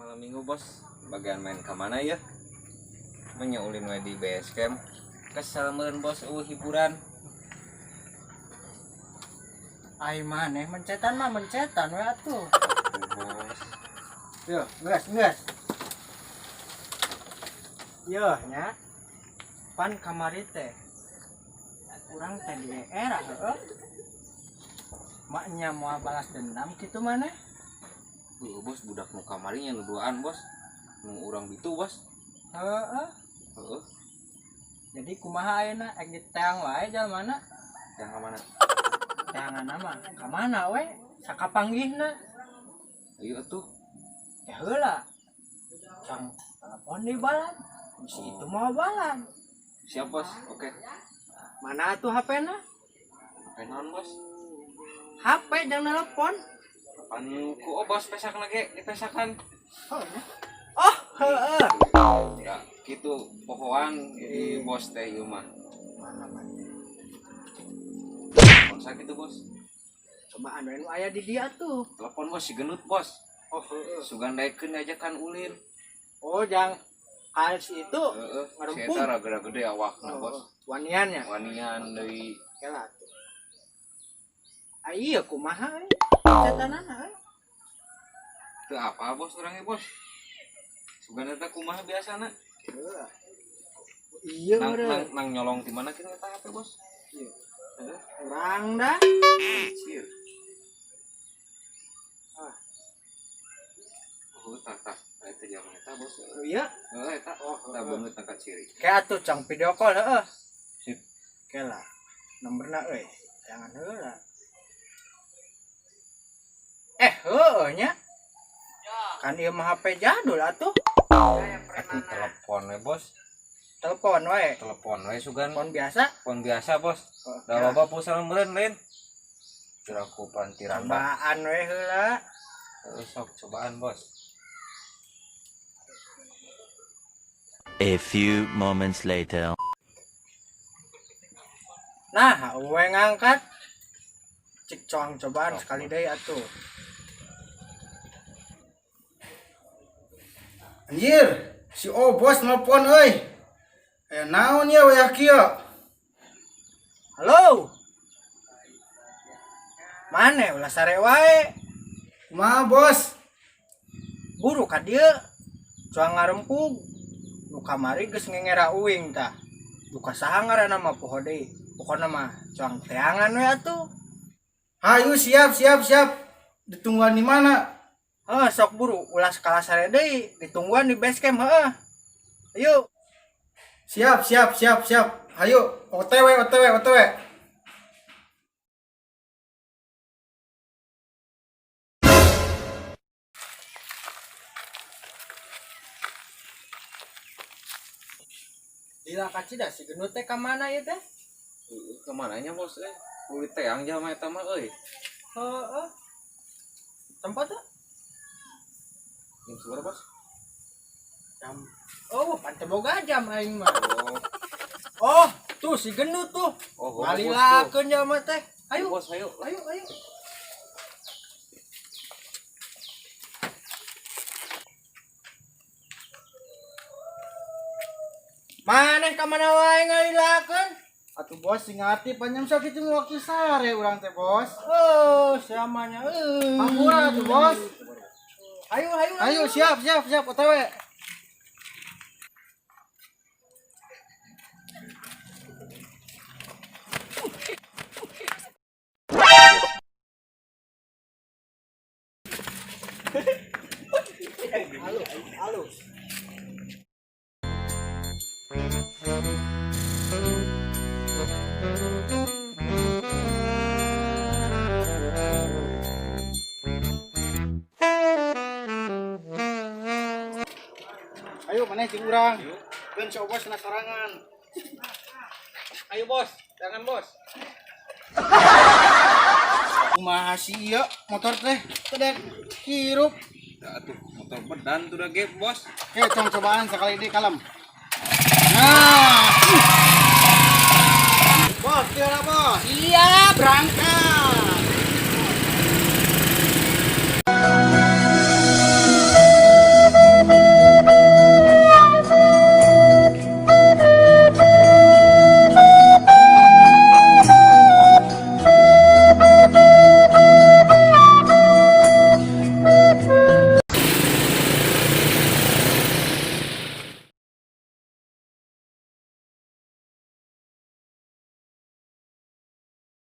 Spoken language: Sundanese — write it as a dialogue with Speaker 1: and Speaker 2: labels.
Speaker 1: Malam minggu bos, bagian main ke mana ya? Menyaulin we di base camp. Kesel meureun bos, eueuh hiburan.
Speaker 2: Ai maneh mencetan mah mencetan we atuh.
Speaker 1: Bos.
Speaker 2: Yo, geus, geus. Yo nya. Pan kamari teh. Urang teh di era heueuh. Maknya mau balas dendam kitu maneh?
Speaker 1: Heueuh bos, budak nu kamari nya nu duaan bos. Nu urang ditu bos.
Speaker 2: Heeh.
Speaker 1: Heeh.
Speaker 2: Jadi kumaha ayeuna ek diteang wae jalmana?
Speaker 1: Yang ka mana?
Speaker 2: Teangan mah ka mana we? Sakapanggihna.
Speaker 1: Ayo atuh.
Speaker 2: Ya heula. Cang telepon di balan. Si itu mau balan.
Speaker 1: Siap bos, oke.
Speaker 2: Mana atuh HP-na?
Speaker 1: HP naon bos?
Speaker 2: HP jangan telepon.
Speaker 1: Pan ku oh, bos pesak lagi dipesakan.
Speaker 2: Oh, heeh.
Speaker 1: Ya, gitu pohoan di bos teh ieu mah.
Speaker 2: Mana mana?
Speaker 1: Bos gitu bos.
Speaker 2: Coba anu anu aya di dia tuh.
Speaker 1: Telepon bos si gendut bos.
Speaker 2: Oh, heeh.
Speaker 1: Sugan daekeun diajakan ulin.
Speaker 2: Oh, jang kal si itu.
Speaker 1: Heeh, si
Speaker 2: Ngarempung.
Speaker 1: eta rada gede awakna bos.
Speaker 2: Waniannya.
Speaker 1: Wanian deui.
Speaker 2: Kela tuh. Ah, iya kumaha euy. Cetanana euy.
Speaker 1: Teu apa bos orangnya bos. Sugan eta kumaha biasana?
Speaker 2: Heeh. Iya
Speaker 1: Nang,
Speaker 2: meureun.
Speaker 1: nang, nang nyolong di mana kita eta HP bos?
Speaker 2: Iya.
Speaker 1: Heeh.
Speaker 2: Urang dah.
Speaker 1: Sir.
Speaker 2: Ah.
Speaker 1: Oh, tah tah. Eta jaman eta bos.
Speaker 2: Oh, iya.
Speaker 1: Heeh, eta.
Speaker 2: Oh,
Speaker 1: Tah beungeut tangkat ciri.
Speaker 2: Kayak atuh cang video call heeh.
Speaker 1: Sip.
Speaker 2: Kela. Nomorna euy. Jangan heula. Eh, heueuh nya. Kan ieu mah HP jadul atuh.
Speaker 1: Atuh telepon we bos.
Speaker 2: Telepon wae.
Speaker 1: Telepon we sugan.
Speaker 2: Telepon biasa.
Speaker 1: Telepon biasa bos.
Speaker 2: Oh,
Speaker 1: Da loba pulsa meureun lain. Curaku pantiranda.
Speaker 2: Cobaan we heula.
Speaker 1: Heeh, sok cobaan bos.
Speaker 3: A few moments later.
Speaker 2: Nah, we ngangkat. Cik coang cobaan sekali deui atuh.
Speaker 4: Anjir, si Obos nelpon euy. Aya naon ya wayah kieu?
Speaker 2: Halo. Mane ulah sare wae.
Speaker 4: Kumaha bos?
Speaker 2: Buru ka dieu. Cuang ngarempug. Nu kamari geus ngengera uing tah. Duka saha ngaranna mah poho deui. Pokona mah cuang teangan we atuh.
Speaker 4: Hayu siap siap siap. Ditungguan di mana?
Speaker 2: Heuh, sok buru ulah kalah sare deui. Ditungguan di base camp heuh. Ayo.
Speaker 4: Siap siap siap siap. Hayu OTW OTW OTW.
Speaker 2: Lila kacida si gendut teh ka mana ieu teh?
Speaker 1: Heeh, ka mananya bos eh? Kulit teang jalma eta mah euy.
Speaker 2: Heeh. Tempat tuh?
Speaker 1: Jam sabaraha bos?
Speaker 2: Jam. Oh, pan teu boga jam aing mah.
Speaker 1: Oh,
Speaker 2: Oh, tuh si gendut tuh.
Speaker 1: oh,
Speaker 2: Ngalilakeun jalma teh.
Speaker 1: Ayo
Speaker 2: Ayo,
Speaker 1: bos, ayo.
Speaker 2: ayo, ayo. Maneh ka mana wae ngalilakeun?
Speaker 4: Atuh bos sing ngarti panjang sok kitu waktu sare urang teh bos.
Speaker 2: Oh, samanya euy.
Speaker 4: Hampura atuh bos.
Speaker 2: Ayo, ayo,
Speaker 4: Ayo siap siap siap OTW.
Speaker 2: Alus, alus.
Speaker 4: Ayo maneh jeung urang. Keun si Obos na sorangan.
Speaker 1: Ayo bos, jangan bos.
Speaker 4: Kumaha sih ieu motor teh teu hirup.
Speaker 1: Ya atuh motor bedan tuh udah gap bos.
Speaker 4: Oke, cong cobaan sekali deui kalem. Nah. Bos, tiara bos.
Speaker 2: Iya, berangkat.